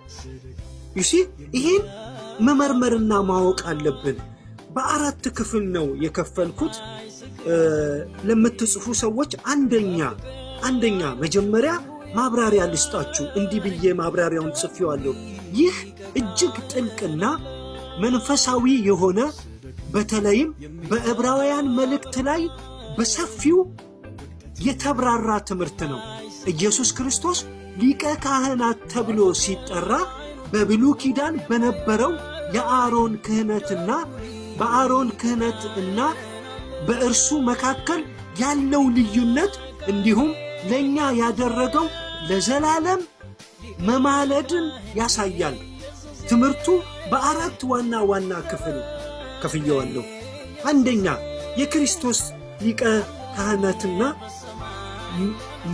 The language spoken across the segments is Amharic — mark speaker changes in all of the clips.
Speaker 1: You see፣ ይህን መመርመርና ማወቅ አለብን። በአራት ክፍል ነው የከፈልኩት። ለምትጽፉ ሰዎች አንደኛ መጀመሪያ ማብራሪያ ልስጣችሁ። እንዲህ ብዬ ማብራሪያውን ጽፌዋለሁ። ይህ እጅግ ጥልቅና መንፈሳዊ የሆነ፣ በተለይም በዕብራውያን መልእክት ላይ በሰፊው የተብራራ ትምህርት ነው። ኢየሱስ ክርስቶስ ሊቀ ካህናት ተብሎ ሲጠራ በብሉይ ኪዳን በነበረው የአሮን ክህነትና በአሮን ክህነት እና በእርሱ መካከል ያለው ልዩነት እንዲሁም ለእኛ ያደረገው ለዘላለም መማለድን ያሳያል። ትምህርቱ በአራት ዋና ዋና ክፍል ከፍየዋለሁ። አንደኛ፣ የክርስቶስ ሊቀ ካህናትና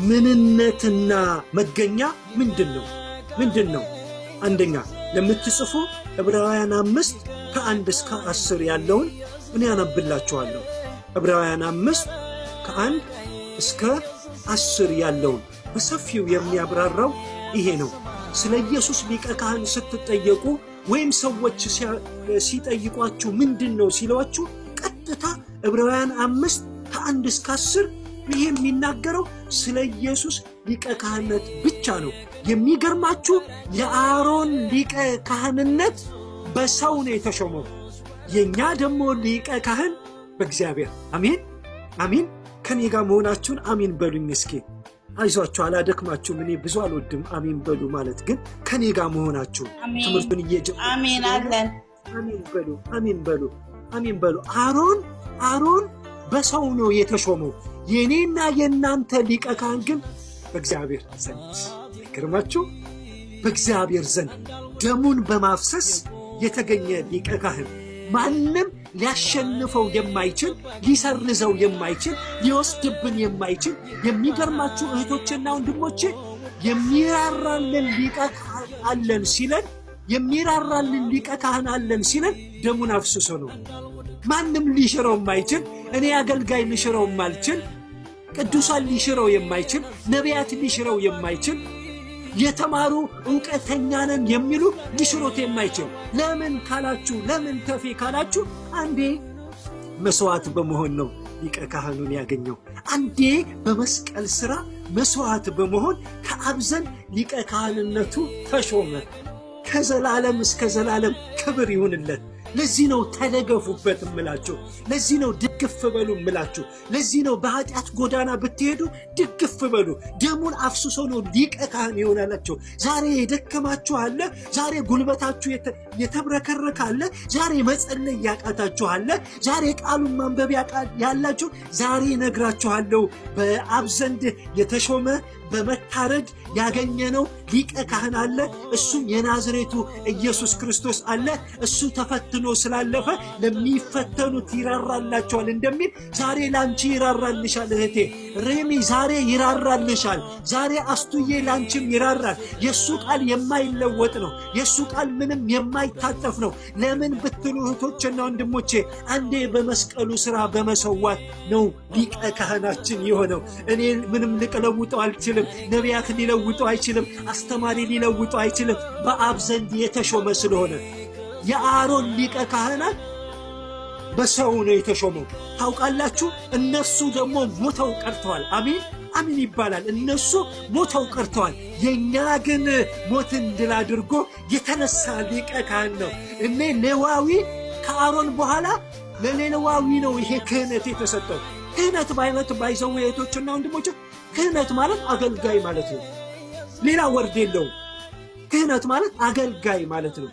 Speaker 1: ምንነትና መገኛ ምንድን ነው? ምንድን ነው? አንደኛ ለምትጽፉ ዕብራውያን 5 ከ1 እስከ 10 ያለውን እኔ ያነብላችኋለሁ። ዕብራውያን 5 ከ1 እስከ 10 ያለውን በሰፊው የሚያብራራው ይሄ ነው። ስለ ኢየሱስ ሊቀ ካህን ስትጠየቁ ወይም ሰዎች ሲጠይቋችሁ ምንድን ነው ሲሏችሁ ቀጥታ ዕብራውያን 5 ከ1 እስከ 10፣ ይሄ የሚናገረው ስለ ኢየሱስ ሊቀ ካህንነት ብቻ ነው። የሚገርማችሁ የአሮን ሊቀ ካህንነት በሰው ነው የተሾመው። የእኛ ደግሞ ሊቀ ካህን በእግዚአብሔር። አሜን አሜን። ከኔ ጋር መሆናችሁን አሜን በሉኝ እስኪ። አይዟችሁ፣ አላደክማችሁም። እኔ ብዙ አልወድም አሜን በሉ ማለት፣ ግን ከኔ ጋር መሆናችሁን ትምህርቱን
Speaker 2: አሜን አለን።
Speaker 1: አሜን በሉ፣ አሜን በሉ፣ አሜን በሉ። አሮን በሰው ነው የተሾመው። የኔና የእናንተ ሊቀ ካህን ግን በእግዚአብሔር ዘንድ፣ አይገርማችሁ? በእግዚአብሔር ዘንድ ደሙን በማፍሰስ የተገኘ ሊቀ ካህን፣ ማንም ሊያሸንፈው የማይችል፣ ሊሰርዘው የማይችል፣ ሊወስድብን የማይችል። የሚገርማችሁ እህቶቼና ወንድሞቼ፣ የሚራራልን ሊቀ ካህን አለን ሲለን፣ የሚራራልን ሊቀ ካህን አለን ሲለን ደሙን አፍስሶ ነው። ማንም ሊሽረው የማይችል፣ እኔ አገልጋይ ልሽረው የማልችል፣ ቅዱሳን ሊሽረው የማይችል፣ ነቢያት ሊሽረው የማይችል፣ የተማሩ እውቀተኛ ነን የሚሉ ሊሽሩት የማይችል። ለምን ካላችሁ፣ ለምን ተፌ ካላችሁ፣ አንዴ መስዋዕት በመሆን ነው ሊቀ ካህኑን ያገኘው። አንዴ በመስቀል ስራ መስዋዕት በመሆን ከአብ ዘንድ ሊቀ ካህንነቱ ተሾመ። ከዘላለም እስከ ዘላለም ክብር ይሁንለት። ለዚህ ነው ተደገፉበት እምላችሁ። ለዚህ ነው ድግፍ በሉ እምላችሁ። ለዚህ ነው በኃጢአት ጎዳና ብትሄዱ ድግፍ በሉ። ደሙን አፍስሶ ነው ሊቀ ካህን የሆነላቸው። ዛሬ የደከማችሁ አለ። ዛሬ ጉልበታችሁ የተብረከረከ አለ። ዛሬ መጸለይ ያቃታችሁ አለ። ዛሬ ቃሉን ማንበብ ያላችሁ፣ ዛሬ ነግራችኋለሁ። በአብ ዘንድ የተሾመ፣ በመታረድ ያገኘነው ሊቀ ካህን አለ። እሱም የናዝሬቱ ኢየሱስ ክርስቶስ አለ። እሱ ተፈትኖ ስላለፈ ለሚፈተኑት ይራራላቸዋል እንደሚል ዛሬ ላንቺ ይራራልሻል። እህቴ ሬሚ ዛሬ ይራራልሻል። ዛሬ አስቱዬ ላንቺም ይራራል። የእሱ ቃል የማይለወጥ ነው። የእሱ ቃል ምንም የማይታጠፍ ነው። ለምን ብትሉ እህቶችና ወንድሞቼ፣ አንዴ በመስቀሉ ስራ በመሰዋት ነው ሊቀ ካህናችን የሆነው። እኔ ምንም ልለውጠው አልችልም። ነቢያት ሊለውጠው አይችልም። አስተማሪ ሊለውጠው አይችልም። በአብ ዘንድ የተሾመ ስለሆነ። የአሮን ሊቀ ካህናት በሰው ነው የተሾመው። ታውቃላችሁ፣ እነሱ ደግሞ ሞተው ቀርተዋል። አሜን አሜን ይባላል። እነሱ ሞተው ቀርተዋል። የእኛ ግን ሞትን ድል አድርጎ የተነሳ ሊቀ ካህን ነው። እኔ ሌዋዊ ከአሮን በኋላ ለሌዋዊ ነው ይሄ ክህነት የተሰጠው። ክህነት በአይነት by the way እህቶችና ወንድሞች፣ ክህነት ማለት አገልጋይ ማለት ነው። ሌላ word የለውም። ክህነት ማለት አገልጋይ ማለት ነው።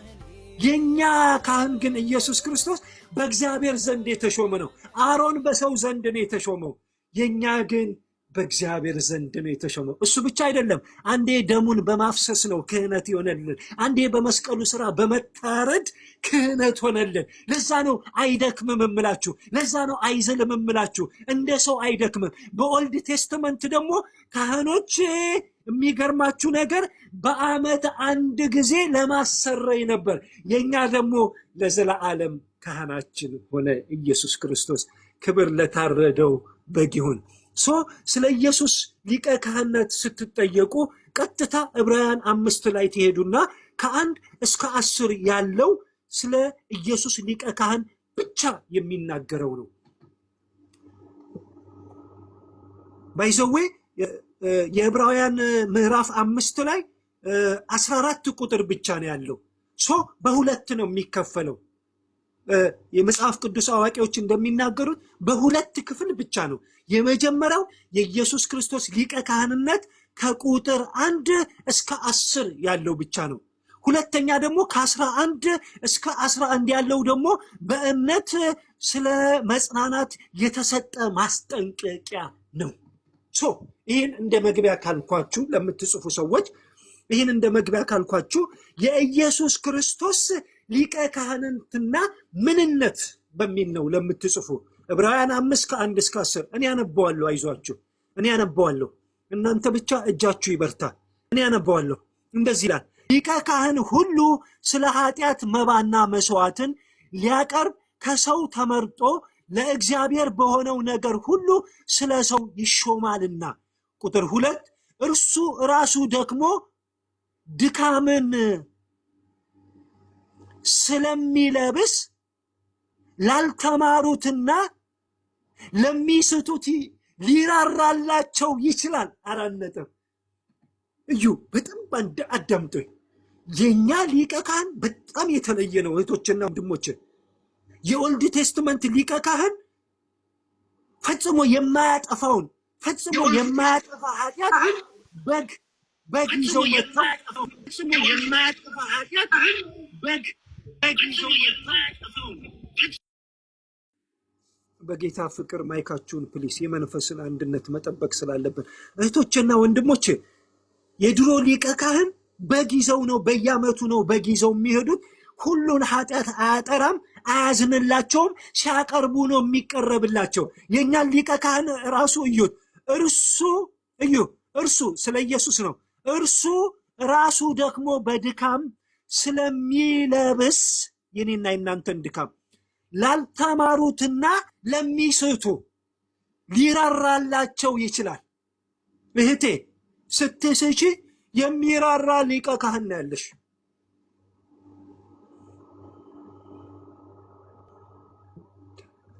Speaker 1: የኛ ካህን ግን ኢየሱስ ክርስቶስ በእግዚአብሔር ዘንድ የተሾመ ነው። አሮን በሰው ዘንድ ነው የተሾመው። የኛ ግን በእግዚአብሔር ዘንድ ነው የተሾመው። እሱ ብቻ አይደለም፣ አንዴ ደሙን በማፍሰስ ነው ክህነት የሆነልን። አንዴ በመስቀሉ ስራ በመታረድ ክህነት ሆነልን። ለዛ ነው አይደክምም እምላችሁ። ለዛ ነው አይዝልም እምላችሁ። እንደ ሰው አይደክምም። በ Old Testament ደግሞ ካህኖች የሚገርማችሁ ነገር በዓመት አንድ ጊዜ ለማሰረይ ነበር። የእኛ ደግሞ ለዘላለም ካህናችን ሆነ ኢየሱስ ክርስቶስ። ክብር ለታረደው በግ ይሁን። So ስለ ኢየሱስ ሊቀ ካህነት ስትጠየቁ ቀጥታ ዕብራውያን 5 ላይ ትሄዱና ከ1 እስከ 10 ያለው ስለ ኢየሱስ ሊቀ ካህን ብቻ የሚናገረው ነው። By the way፣ የዕብራውያን ምዕራፍ 5 ላይ 14 ቁጥር ብቻ ነው ያለው። So በሁለት ነው የሚከፈለው። የመጽሐፍ ቅዱስ አዋቂዎች እንደሚናገሩት በሁለት ክፍል ብቻ ነው። የመጀመሪያው የኢየሱስ ክርስቶስ ሊቀ ካህንነት ከቁጥር 1 እስከ 10 ያለው ብቻ ነው። ሁለተኛ ደግሞ ከ11 እስከ 11 ያለው ደግሞ በእምነት ስለ መጽናናት የተሰጠ ማስጠንቀቂያ ነው። So ይህን እንደ መግቢያ ካልኳችሁ፣ ለምትጽፉ ሰዎች ይህን እንደ መግቢያ ካልኳችሁ፣ የኢየሱስ ክርስቶስ ሊቀ ካህንነትና ምንነት በሚል ነው ለምትጽፉ። ዕብራውያን 5 ከ1 እስከ 10 እኔ አነበዋለሁ። አይዟችሁ፣ እኔ አነበዋለሁ። እናንተ ብቻ እጃችሁ ይበርታ። እኔ አነበዋለሁ። እንደዚህ ይላል፦ ሊቀ ካህን ሁሉ ስለ ኃጢአት መባና መስዋዕትን ሊያቀርብ ከሰው ተመርጦ ለእግዚአብሔር በሆነው ነገር ሁሉ ስለ ሰው ይሾማልና። ቁጥር 2፣ እርሱ ራሱ ደግሞ ድካምን ስለሚለብስ ላልተማሩትና ለሚስቱት ሊራራላቸው ይችላል። 4 ነጥብ። እዩ፣ በጣም አዳምጦኝ። የኛ ሊቀ ካህን በጣም የተለየ ነው። እህቶችና ወንድሞች፣ የ Old Testament ሊቀ ካህን ፈጽሞ የማያጠፋውን፣ ፈጽሞ የማያጠፋ ኃጢአት በግ ይዘው መጥተው፣ ፈጽሞ የማያጠፋ ኃጢአት በግ ይዘው መጥተው። በጌታ ፍቅር ማይካችሁን please፣ የመንፈስን አንድነት መጠበቅ ስላለብን። እህቶችና ወንድሞቼ፣ የድሮ ሊቀ ካህን በግ ይዘው ነው፣ በየዓመቱ ነው በግ ይዘው የሚሄዱት። ሁሉን ኃጢአት አያጠራም፣ አያዝንላቸውም። ሲያቀርቡ ነው የሚቀረብላቸው። የእኛን ሊቀ ካህን ራሱ እዩት። እርሱ እዩ፣ እርሱ ስለ ኢየሱስ ነው። እርሱ ራሱ ደግሞ በድካም ስለሚለብስ የኔና የናንተን ድካም ላልተማሩትና ለሚስቱ ሊራራላቸው ይችላል። እህቴ፣ ስትስቺ የሚራራ ሊቀ ካህን ነው ያለሽ።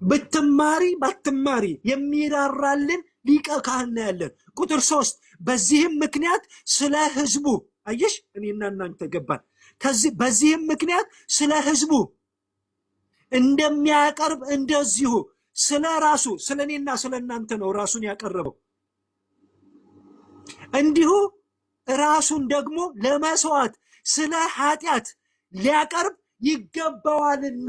Speaker 1: ብትማሪ ባትማሪ የሚራራልን ሊቀ ካህን ነው ያለን። ቁጥር 3፣ በዚህም ምክንያት ስለ ሕዝቡ፣ አየሽ፣ እኔና እናንተ ገባን። ከዚህ በዚህም ምክንያት ስለ ሕዝቡ እንደሚያቀርብ እንደዚሁ ስለ ራሱ፣ ስለ እኔና ስለ እናንተ ነው ራሱን ያቀረበው። እንዲሁ ራሱን ደግሞ ለመስዋዕት ስለ ኃጢአት ሊያቀርብ ይገባዋልና።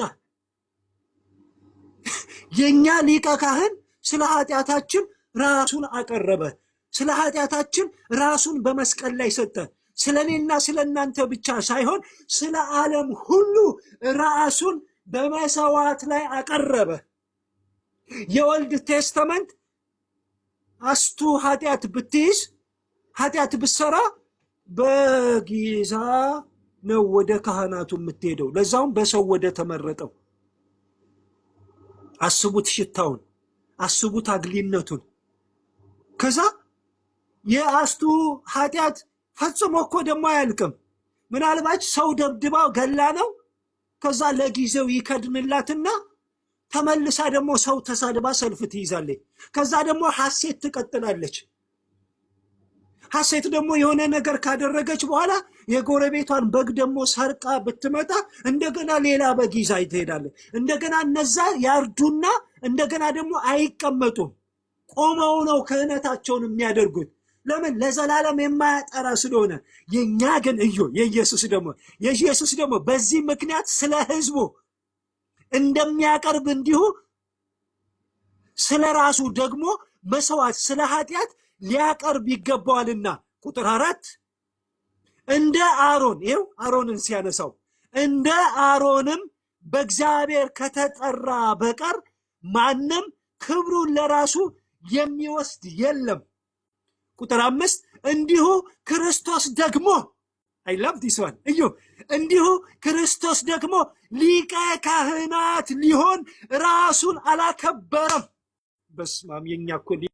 Speaker 1: የኛ ሊቀ ካህን ስለ ኃጢአታችን ራሱን አቀረበ። ስለ ኃጢአታችን ራሱን በመስቀል ላይ ሰጠ። ስለ እኔና ስለ እናንተ ብቻ ሳይሆን ስለ ዓለም ሁሉ ራሱን በመሰዋዕት ላይ አቀረበ። የ Old Testament አስቱ ኃጢአት ብትይዝ፣ ኃጢአት ብትሰራ በግ ይዛ ነው ወደ ካህናቱ የምትሄደው፣ ለዛውም በሰው ወደ ተመረጠው። አስቡት ሽታውን፣ አስቡት ugly ነቱን። ከዛ የአስቱ ኃጢአት ፈጽሞ እኮ ደግሞ አያልቅም። ምናልባት ሰው ደብድባ ገላ ነው። ከዛ ለጊዜው ይከድንላትና ተመልሳ ደግሞ ሰው ተሳድባ ሰልፍ ትይዛለች። ከዛ ደግሞ ሐሴት ትቀጥላለች። ሐሴት ደግሞ የሆነ ነገር ካደረገች በኋላ የጎረቤቷን በግ ደግሞ ሰርቃ ብትመጣ እንደገና ሌላ በግ ይዛ ትሄዳለች። እንደገና እነዛ ያርዱና እንደገና ደግሞ አይቀመጡም። ቆመው ነው ክህነታቸውን የሚያደርጉት። ለምን? ለዘላለም የማያጠራ ስለሆነ። የእኛ ግን እዩ፣ የኢየሱስ ደግሞ በዚህ ምክንያት ስለ ሕዝቡ እንደሚያቀርብ እንዲሁ ስለ ራሱ ደግሞ መስዋዕት ስለ ኃጢአት ሊያቀርብ ይገባዋልና። ቁጥር 4፣ እንደ አሮን፣ ይኸው አሮንን ሲያነሳው፣ እንደ አሮንም በእግዚአብሔር ከተጠራ በቀር ማንም ክብሩን ለራሱ የሚወስድ የለም። ቁጥር 5፣ እንዲሁ ክርስቶስ ደግሞ፣ I love this one፣ እዩ፣ እንዲሁ ክርስቶስ ደግሞ ሊቀ ካህናት ሊሆን ራሱን አላከበረም። በስማም፣ የኛ እኮ ሊቀ